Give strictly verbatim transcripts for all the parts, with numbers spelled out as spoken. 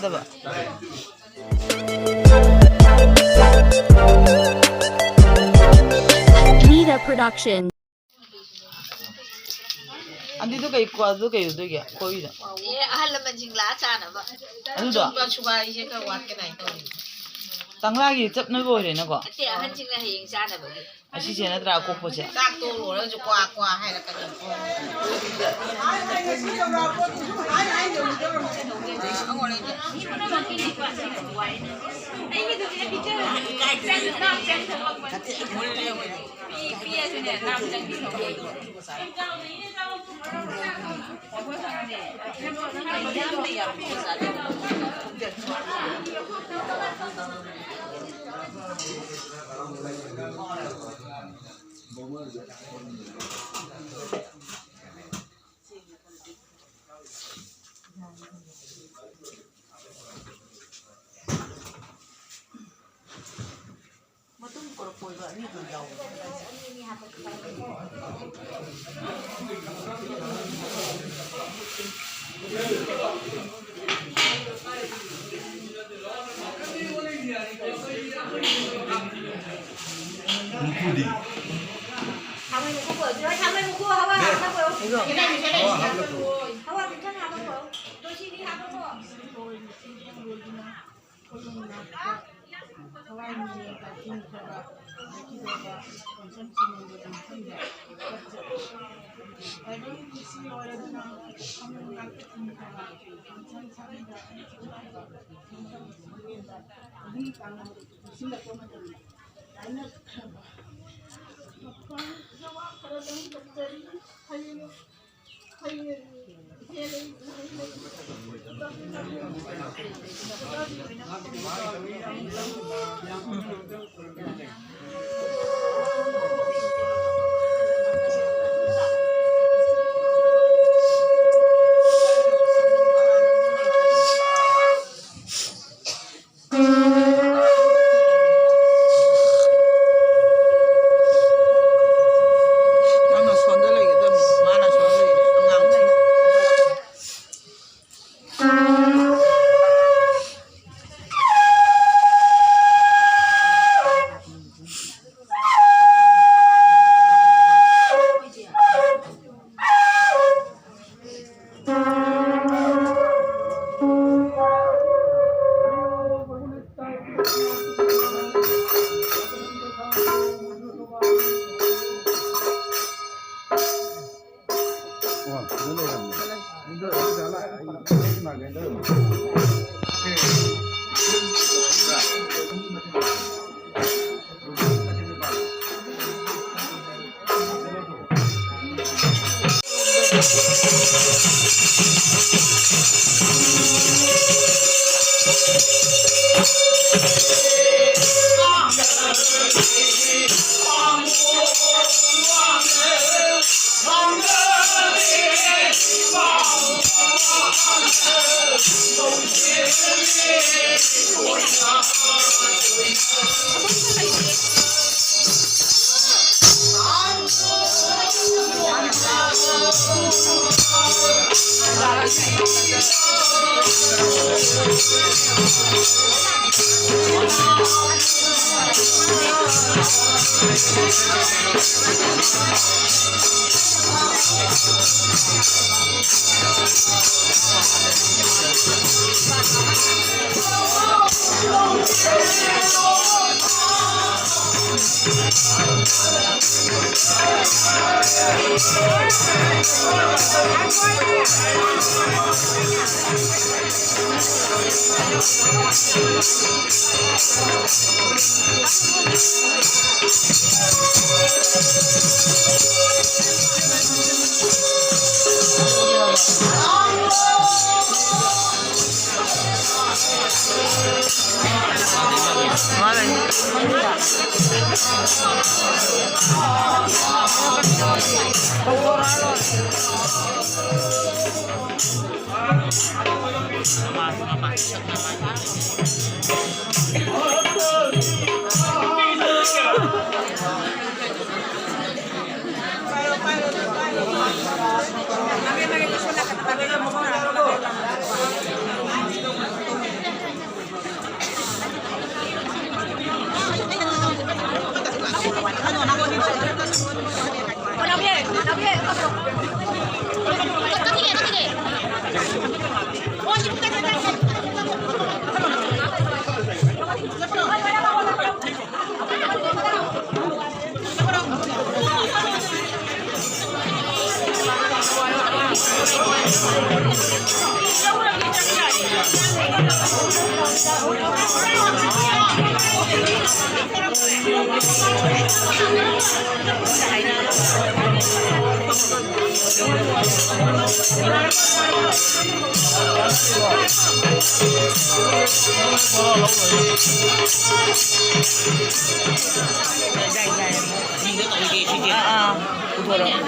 ꯅꯠꯇꯕ꯫ Nida Production. ꯑꯗꯨꯗꯣ ꯀꯩ, ꯀ꯭ꯋꯥꯗꯣ ꯀꯩ ꯑꯣꯏꯗꯣꯏꯒꯦ? ꯀꯣꯕꯤꯗꯣ? ꯑꯦ, ꯑꯍꯜ ꯂꯃꯟꯁꯤꯡ ꯂꯥꯛꯑ ꯆꯥꯅꯕ꯫ ꯑꯗꯨꯗꯣ? ꯑꯆꯨꯝꯕ ꯁꯨꯒꯥꯏꯁꯦ ꯈꯔ ꯋꯥꯠꯀꯦ ꯇꯥꯏ ꯇꯧꯔꯤ꯫ ꯀꯪꯂꯥꯒꯤ ꯆꯠꯅꯕ ꯑꯣꯏꯔꯦꯅꯀꯣ? ꯅꯠꯇꯦ, ꯑꯍꯟꯁꯤꯡꯅ ꯍꯌꯦꯡ ꯆꯥꯅꯕꯒꯤ꯫ ꯑꯁꯤꯁꯦ ꯅꯠꯇ꯭ꯔꯥ ꯑꯀꯣꯛꯄꯁꯦ? ꯆꯥꯛꯇꯣ ꯂꯣꯏꯔꯒꯁꯨ ꯀ꯭ꯋꯥ ꯀ꯭ꯋꯥ ꯍꯥꯏꯔꯛꯀꯅꯤ꯫ ꯃꯇꯨꯝ ꯀꯣꯔꯛ ꯀꯣꯏꯕ ꯑꯅꯤꯗꯨ ꯌꯥꯎꯕꯅꯦ꯫ ꯍꯋꯥꯏ ꯃꯀꯨ ꯄꯨꯔꯛꯑꯣ꯫ ꯍꯋꯥꯏ ꯃꯀꯨ ꯍꯥꯞꯄ ꯄꯨꯔꯛꯑꯣ꯫ ꯍꯋꯥꯏ ꯃꯀꯨ ꯍꯥꯞꯄ ꯄꯨꯔꯛꯑꯣ꯫ ꯍꯋꯥꯏ ꯃꯀꯨ ꯍꯥꯞꯄ ꯄꯨꯔꯛꯑꯣ꯫ ꯇꯨꯜꯁꯤꯗꯤ ꯍꯥꯞꯄ ꯄꯨꯔꯛꯑꯣ꯫ ꯅꯪꯅ ꯁꯣꯝꯗ ꯂꯩꯒꯗꯕꯅꯤ, ꯃꯥꯅ ꯁꯣꯝꯗ ꯂꯩꯔꯦ, ꯑꯉꯥꯡꯁꯤꯡ꯫ ꯌꯥꯏ, ꯌꯥꯏ꯫ ꯑꯥ, ꯑꯥ꯫ ꯄꯨꯊꯣꯔꯛꯑꯣ꯫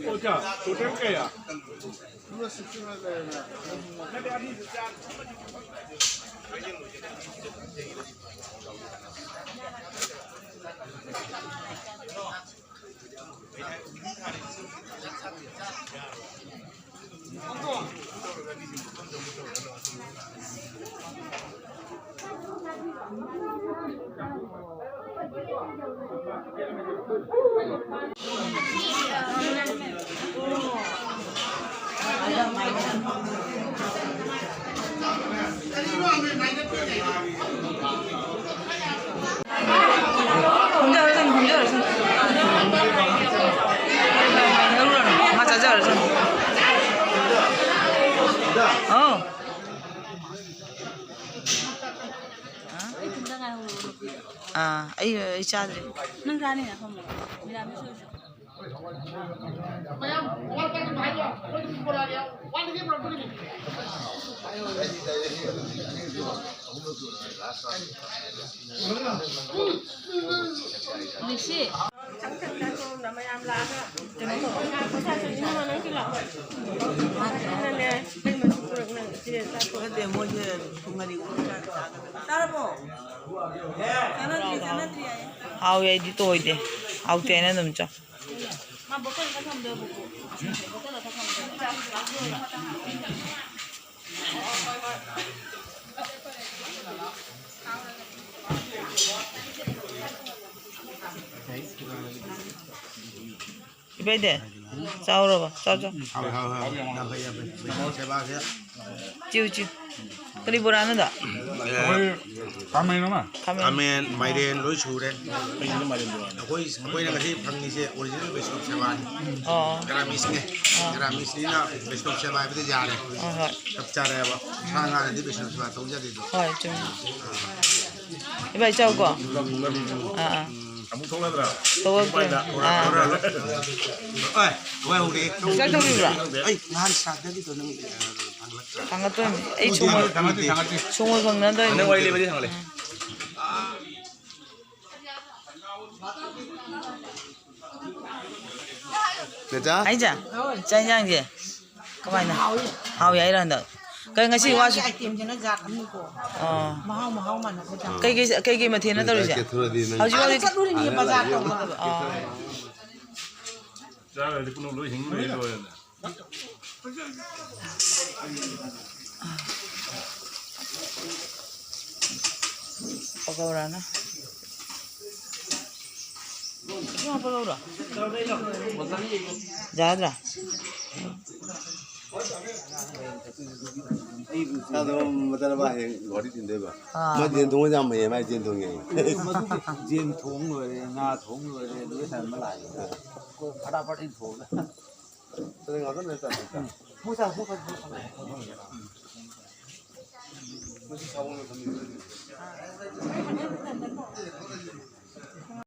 ꯑꯣꯖꯥ, ꯇꯣꯇꯦꯜ ꯀꯌꯥ? ꯑꯧ꯫ ꯑꯩ ꯊꯟꯗ ꯉꯥꯏꯍꯧꯔꯣ, ꯅꯨꯄꯤ꯫ ꯑꯥ, ꯑꯩ, ꯑꯩ ꯆꯥꯗ꯭ꯔꯤ꯫ ꯅꯪ ꯆꯥꯅꯤꯅ ꯐꯝꯃꯣ꯫ ꯃꯤꯔꯥꯃꯤꯁ ꯑꯣꯏꯔꯁꯨ꯫ ꯂꯤꯁꯤ꯫ ꯃꯌꯥꯝ ꯂꯥꯛꯑꯒ ꯀꯩꯅꯣ ꯇꯧꯕ꯫ ꯄꯩꯁꯥ ꯆꯪꯅꯤꯡꯕ ꯅꯪꯁꯨ ꯂꯥꯛꯑꯣ꯫ ꯑꯗꯨꯅꯅꯦ, ꯀꯩ ꯃꯆꯨ ꯄꯨꯔꯛꯅꯪ? ꯏꯆꯦ, ꯑꯆꯥꯄꯣꯠ꯫ ꯅꯠꯇꯦ, ꯃꯣꯏꯁꯦ ꯊꯨꯝ ꯉꯥꯔꯤ ꯎꯠꯂꯒ ꯆꯥꯒꯗꯕ꯫ ꯆꯥꯔꯕꯣ? ꯆꯥꯅꯗ꯭ꯔꯤ, ꯆꯥꯅꯗ꯭ꯔꯤ ꯍꯥꯏꯌꯦ꯫ ꯍꯥꯎꯋꯦ, ꯑꯩꯗꯤ ꯇꯣꯏꯗꯦ꯫ ꯍꯥꯎꯇꯦ ꯍꯥꯏꯅ ꯑꯗꯨꯝ ꯆꯥꯎ꯫ ꯃꯥ ꯕꯣꯇꯜ ꯑꯃ ꯊꯝꯗꯣꯏꯕꯀꯣ꯫ ꯕꯣꯇꯜ ꯑꯃ ꯊꯝꯗꯣꯏꯕ꯫ ꯏꯕꯩꯗꯤ ꯆꯥꯎꯔꯕ? ꯆꯥꯎ, ꯆꯥꯎ꯫ ꯍꯥꯎꯋꯦ, ꯍꯥꯎꯋꯦ, ꯍꯥꯎꯋꯦ꯫ ꯌꯥꯝ ꯐꯩ, ꯌꯥꯝ ꯐꯩ꯫ ꯁꯦꯕꯥꯁꯦ꯫ ꯆꯤꯎ, ꯆꯤꯎ꯫ ꯀꯔꯤ ꯕꯣꯔꯥꯅꯣꯗꯣ? ꯑꯩꯈꯣꯏ ꯈꯥꯃꯦꯟ ꯑꯃ꯫ ꯈꯥꯃꯦꯟ꯫ ꯈꯥꯃꯦꯟ, ꯃꯥꯏꯔꯦꯟ ꯂꯣꯏ ꯁꯨꯔꯦ꯫ ꯑꯩꯈꯣꯏ, ꯑꯩꯈꯣꯏꯅ ꯉꯁꯤ ꯐꯪꯉꯤꯁꯦ original ꯕꯩꯁꯅꯣꯞ ꯁꯦꯕꯥꯅꯤ꯫ ꯑꯣ꯫ ꯃꯤꯔꯥꯃꯤꯁꯅꯦ꯫ ꯑꯣ꯫ ꯃꯤꯔꯥꯃꯤꯁꯅꯤꯅ ꯕꯩꯁꯅꯣꯞ ꯁꯦꯕꯥ ꯍꯥꯏꯕꯗ ꯌꯥꯔꯦ꯫ ꯍꯣꯏ, ꯍꯣꯏ꯫ ꯆꯞ ꯆꯥꯔꯦꯕ꯫ ꯁꯥ ꯉꯥꯅꯗꯤ ꯕꯩꯁꯅꯣꯞ ꯁꯦꯕꯥ ꯇꯧꯖꯗꯦꯗꯣ꯫ ꯍꯣꯏ, ꯆꯨꯝꯃꯤ꯫ ꯏꯕꯥꯏ, ꯆꯥꯎꯀꯣ꯫ ꯑꯥ, ꯑꯥ꯫ ꯑꯃꯨꯛ ꯊꯣꯛꯂꯗ꯭ꯔꯥ? ꯊꯣꯛꯂꯛꯇ꯭ꯔꯦ꯫ ꯑꯥ꯫ ꯑꯦ, ꯍꯣꯏ, ꯍꯧꯔꯦ꯫ ꯆꯥꯛ ꯊꯣꯡꯉꯤꯕ꯭ꯔꯥ? ꯑꯩ ꯅꯍꯥꯟ ꯁꯥꯗꯒꯤꯗꯣ ꯅꯪ, ꯑ, ꯊꯥꯡꯒꯠꯇꯣꯏꯅꯤ꯫ ꯑꯩ ꯁꯣꯃꯣꯏ, ꯊꯥꯡꯒꯠꯇꯦ, ꯊꯥꯡꯒꯠꯇꯦ꯫ ꯁꯣꯃꯣꯏ ꯐꯪꯅꯗꯣꯏꯅꯤ꯫ ꯅꯪ ꯋꯥꯔꯤ ꯂꯩꯕꯗꯤ ꯊꯥꯡꯒꯠꯂꯦ꯫ ꯅꯦꯆꯥ? ꯍꯥꯏꯖꯥ, ꯆꯥꯛ ꯏꯟꯖꯥꯡꯁꯦ ꯀꯃꯥꯏꯅ? ꯍꯥꯎꯏ꯫ ꯍꯥꯎꯏ ꯍꯥꯏꯔꯣ ꯍꯟꯗꯛ? ꯀꯩ ꯉꯁꯤ ꯃꯌꯥꯝꯒꯤ ꯋꯥꯁꯨ? Itemꯁꯤꯅ ꯖꯥꯠ ꯑꯃꯅꯤꯀꯣ꯫ ꯑꯣ꯫ ꯃꯍꯥꯎ, ꯃꯍꯥꯎ ꯃꯥꯟꯅꯗꯦꯗ꯫ ꯀꯩꯀꯩ, ꯀꯩꯀꯩ ꯃꯊꯦꯜꯅ ꯇꯧꯔꯤꯁꯦ? ꯆꯠꯊꯣꯔꯗꯤ ꯅꯪ ꯍꯧꯖꯤꯛ, ꯑꯥꯗ ꯍꯧꯖꯤꯛ ꯆꯠꯂꯨꯔꯤꯅꯦ, ꯕꯖꯥꯔ ꯇꯧꯕ꯫ ꯑꯣ꯫ ꯆꯥꯔꯗꯤ ꯄꯨꯝꯅꯃꯛ ꯂꯣꯏ ꯍꯤꯡ ꯂꯩ ꯂꯣꯏꯔꯦꯅꯦ꯫ ꯄꯀꯧꯔꯥꯅ꯫ ꯁꯤ ꯄꯀꯧꯔꯥ? ꯌꯥꯗ꯭ꯔꯥ? ꯑꯗꯣ ꯃꯇꯔꯕꯥ ꯍꯌꯦꯡ ꯒꯨꯍꯥꯇꯤ ꯊꯤꯟꯗꯣꯏꯕ꯫ ꯑꯥ꯫ ꯃꯥ ꯌꯦꯟ ꯊꯣꯡꯕ ꯌꯥꯝ ꯍꯩꯌꯦ, ꯃꯥ ꯌꯦꯟ ꯊꯣꯡꯉꯦ꯫ ꯌꯦꯟ ꯊꯣꯡ ꯂꯣꯏꯔꯦ, ꯉꯥ ꯊꯣꯡ ꯂꯣꯏꯔꯦ, ꯂꯣꯏ ꯊꯝꯕ ꯂꯥꯛꯑꯦ꯫ ꯐꯇꯥꯐꯠ ꯏꯟꯊꯣꯛꯑꯒ꯫